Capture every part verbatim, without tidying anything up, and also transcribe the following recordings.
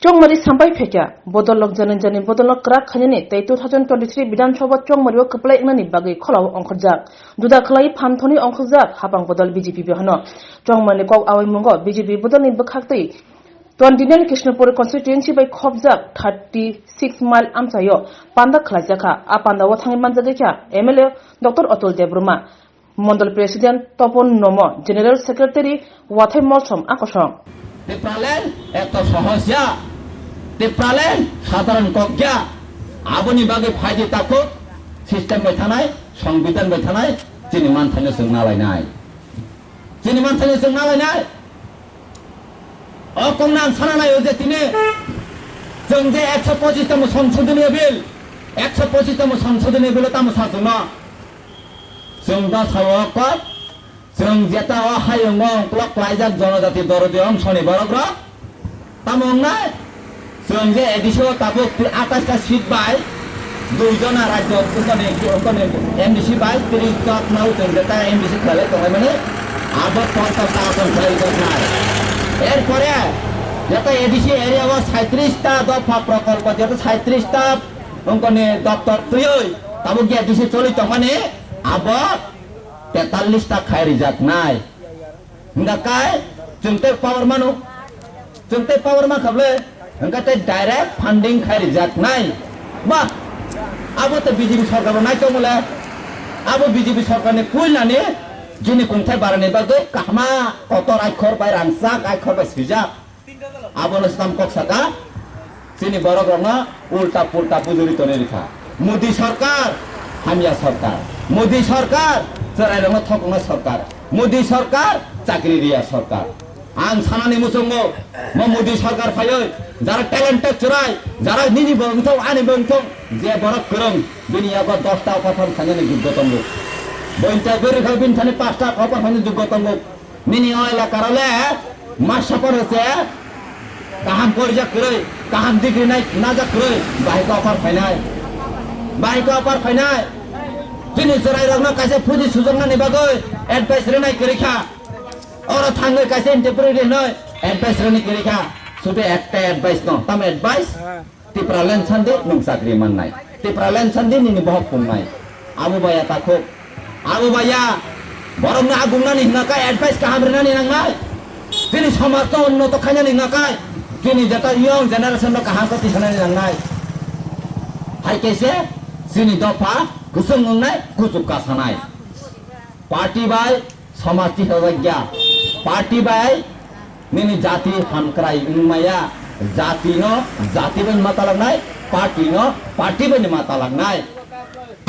Chongmari sampai phaikha, bodol lok jani jani bodol lok kwrak khainani tei two thousand twenty-three Bidhan Sabha chongmari o kwplai wngnani bagwi kholao ongkhorjak. Juda khlai phan thoni ongkhorjak hapang bodol B J P bohano. Chongmani kok awai mungo B J P bodolni bwkhak twi twenty-nine Krishnapur constituency bai khopjak thirty-six mile amchaio panda khlaijakha. A panda o thangwi manjagwi kha M L A Doctor Atul Debbarma, Mondol President Topon Nomo, General Secretary Wathai Molsom Akosong. Tipraland ekto sohosya, Tipraland sadharon kokya, aboni bagwi phaidi takhuk system bai thanai, songbidan bai thanai, chini manthaino chwng nalainai. Chini manthaino chwng nalainai. O kongno ang sana naio je tini chwng je ekso pochis tamo Songsodoniyo Bill, ekso pochis tamo Songsodoniyo Bill o tamo sa chwngno. Chwng da sao kok, chwng jeta o hayungo ongklok klaijak jonojati dorodi ongshoni borok rok. Tamo wngnai? Chwng je A D C o tabuk atais ta seat bai dui jona rajyo utoni, utoni M D C bai tris jona chwng jeta M D C khlai tongnai mani abo ponchash ta asong khlai tongnai. Erpore jeta A D C area o saitris ta dopha prokolpo, jeta saitris ta ongkoni doptor twiwi tabuk je A D C choli tongmani abo tetallis ta khai rijaknai. Hingkha kai, chwng tei power mano. Chwng tei power mankha bwle, hingkha tei direct funding khai rijaknai. Ba, abo tei B J P sorkar bo naitongmole. Abo B J P sorkarni puilani jini kungthai barani bagwi kahma kotor aikhor bai rangchak, aikhor bai swijak. Abono stam kok saka, chini borok rokno ulta pulta bujuri tonwi rikha. Modi sarkar, hamya sarkar. Modi sarkar, chwrairokno thokoknai sarkar. Modi sarkar, chakri riya sarkar. Ang sanani muchungo, mo Modi sarkar phaiwi, jara talented chwrai, jara nini bo wngthok, ani bo wngthok, je borok kwrwng, bini yago dosta offer phan khainani juggo tongo. Bo interview rikha bini thani pasta offer khainani juggo tongo. Nini o elakar ole ma sapor se kaham porijak kwrwi, kaham degree nai najak kwrwi, bahai khe offer phainai. Bahai khe offer phainai. Chini chwrairokno kaisa phuji sujaknani bagwi advice rinai kwrwi kha. Oro thangwi kaisa interview rinai advice rinai kwrwi kha. Sudu ekta advice no, tamo advice? Tipraland sandi nwng chakri mannai. Tipraland sandi nini bohok pungnai. Abo baya takhuk. Abo baya borokno agungnani hwnga kai advice kaham rinani nangnai. Chini somajno unnoto khainani hwnga kai. Chini jeta young generation no kaham khe tisanani nangnai. Hai khe se chini dopha kwchwng wngnai, kuchuk kasanai. Party bai somaj tisajakya. Party bai nini jati hamkrai wngmaya. Jati no jati bai ma talaknai, party no party bai ma talaknai.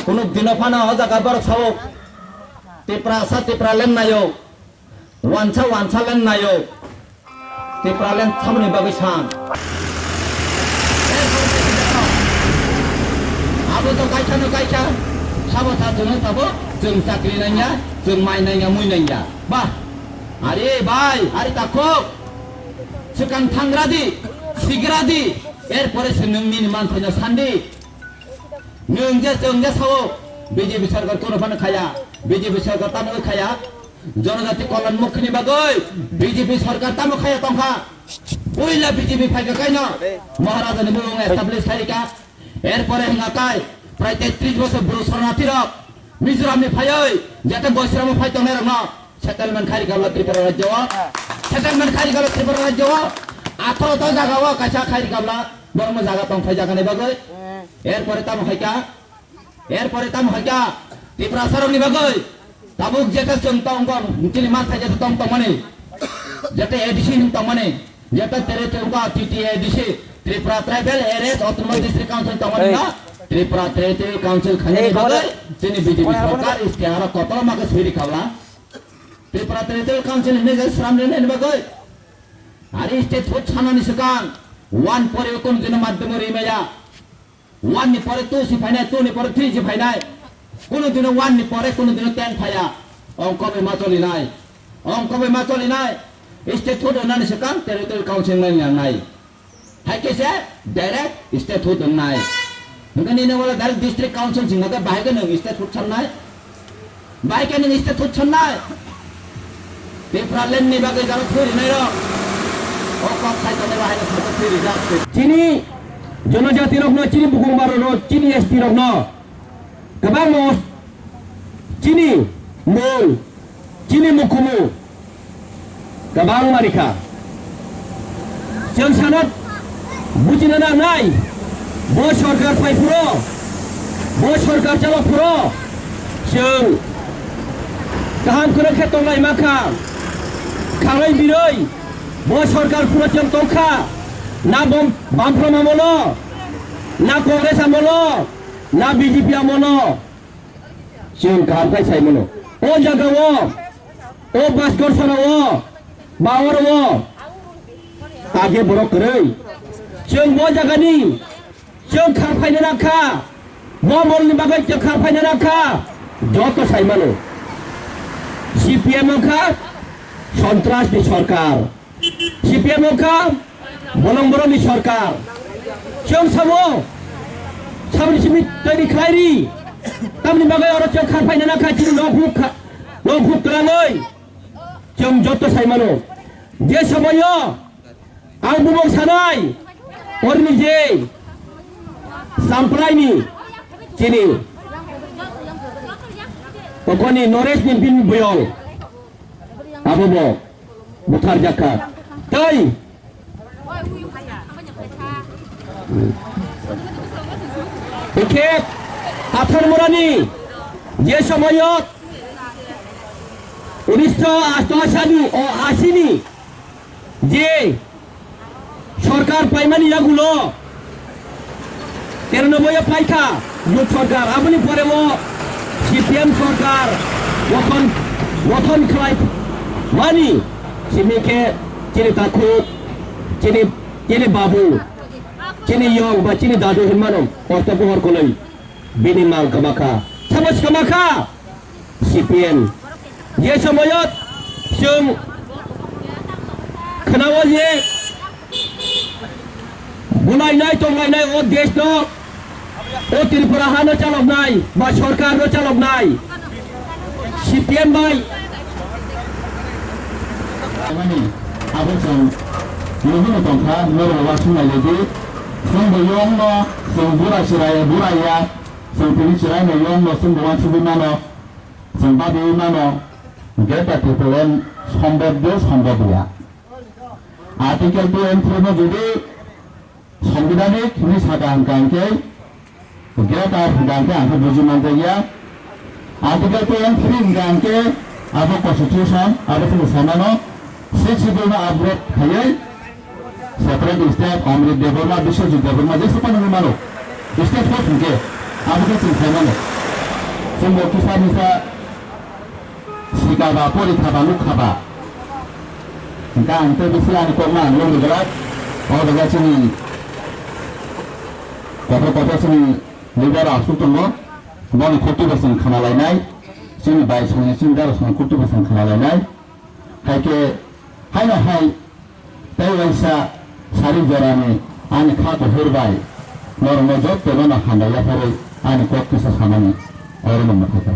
Kunu dino phano o jaga borok sao, Tiprasa Tipraland naio, wansa wansa land naio. Tipraland thamni bagwi san. Abo to kaisa no kaisa, sabo sa chwngno sabo, chwng chakri nangya, chwng mai nangya, mui nangya. Ba, are bai, are takhuk, swkang thangra di, sigra di, erpore se nwng nini manthaino sandi. Nwng je chwng je sao, B J P sarkar kono phano khaya, B J P sarkar tamo khaya, Jonojati Kalyan Mukhini bagwi B J P sarkar tamo khaya tongkha. Puila B J P phaikha kaino Maharajani mung establish khairikha. Erpore hwnga kai prai tetris bosor bru sornathi rok Mizoramni phaiwi jete Boisramo phai tongnai rokno settlement khairikha Tripura rajyo o. Settlement khairikha Tripura rajyo o. Atharo ta jaga o kaisa khairikha borokno jaga tongthai jaga ni bagwi. Erpore tamo khaikha. Erpore tamo hai kha Tiprasarokni bagwi tabuk jeta chwng tongkha, chini mantha jeta tong tongmani, jeta A D C hin tongmani, jeta territory wngkha T T A D C, Tripura Tribal Areas Autonomous District Council tongmani na, Tripura Territorial Council khainani bagwi chini B J P sarkar istihara kotorma khe swi rikha bla. Tripura Territorial Council hinwi je sram rinani bagwi ari state hood sanani swkang one poriyo kono dino madhyamo rimaya. One ni pore two si phainai, two ni pore three si phainai. Kunu dino one ni pore kunu dino ten phaiya. Ongkho bai ma cholinai. Ongkho bai ma cholinai. State hood wngnani swkang territorial council nai nangnai. Hai khe se direct state hood wngnai. Hwnkhe nini wala direct district council singkha khe bahai khe nwng state hood sannai. Bahai khe nwng state hood sannai. Tipraland ni bagwi jaro thwi rinai rok. Chini jonojati rokno, chini bukung barorok, chini S T rokno kwbangma chini mung, chini mukumu kwbangma rikha. Chwng sana buchina nangnai, bo sorkar phai phuru, bo sorkar chalo phuru, chwng kaham kwrwng khe tonglai mankha. Khalai biroi, bo sorkar phuru chwng tongkha, na bom-, Bamfront amolo, na Congress amolo, na B J P amolo, chwng kaham khai sai mano. O jaga o, o Bhaskar Sora o, Bawar o, age borok kwrwi. Chwng bo jaga ni, chwng khar phaina nangkha. Bo mol ni bagwi chwng khar phaina nangkha. Joto sai mano. C P M wngkha sontras ni sorkar. C P M wngkha bolong borok ni sorkar. Chwng samo, saboni simi twi khlai ri. Tamni bagwi oro chwng khar phaina nangkha, chini nok huk kha-, nok huk kwrangwi. Chwng joto sai mano. Je somoyo ang bumung sanai, orni je Samplai ni chini, okoni Noresh ni bini buyong. Abo bo buthar jakha. Tei hwnkhe Patharmurani je somoyo unisho asto asani o asini je sorkar paimani yagulo teranoboyo paikha, Jot sorkar, aboni pore o C P M sorkar gothon, gothon khlai mani simi khe chini takhuk, chini, chini babu, chini yong ba chini dadu hinmano ortho bohor koloi bini mang kwmakha, sabo se kwmakha. C P M. Je somoyo chwng khwnao je bulainai tonglainai o desh no, o Tripura ha no chaloknai ba sorkar no chaloknai C P M bai. Mani abo chwng nuhino tongkha, norok uansuk nai di. Chwng bo yong no, chwng bura chwrai, bura ya, chwng tini chwrai no yong no, chwng bo uansugwi mano. Chwng bagwi mano, Greater Tipraland sombobdo sombobya. Article two and three no jodi sangbidhanik hinwi saka hwnkha hwnkhe, Greater hwnkha hwnkhe ang khe buji manjakya. Article two and three hwnkha hwnkhe abo constitution, abo chini samano, Sixth Schedule no upgrade khaiwi separate state, Amrit Debbarma, Biswajit Debbarma, jesu phano wngwi mano. State host hwnkhe, abo khe chwng sai mano. Chwngbo kisa misa sika ba, porikha ba, nukha ba. Hwnkhe ang tei bisi ani kokno ang nukni glak. O jaga chini kotor kotor chini leader aswk tongo. Boni khukti bo chwng khna lainai. Chini bai songni chini dara songni khukti bo chwng khna lainai. Hai khe, haino hai, tei waisa sari jorani ani kha kuhur bai norokno jotono no hambai yapharwi ani kok kisa samani oro no mwthai kha.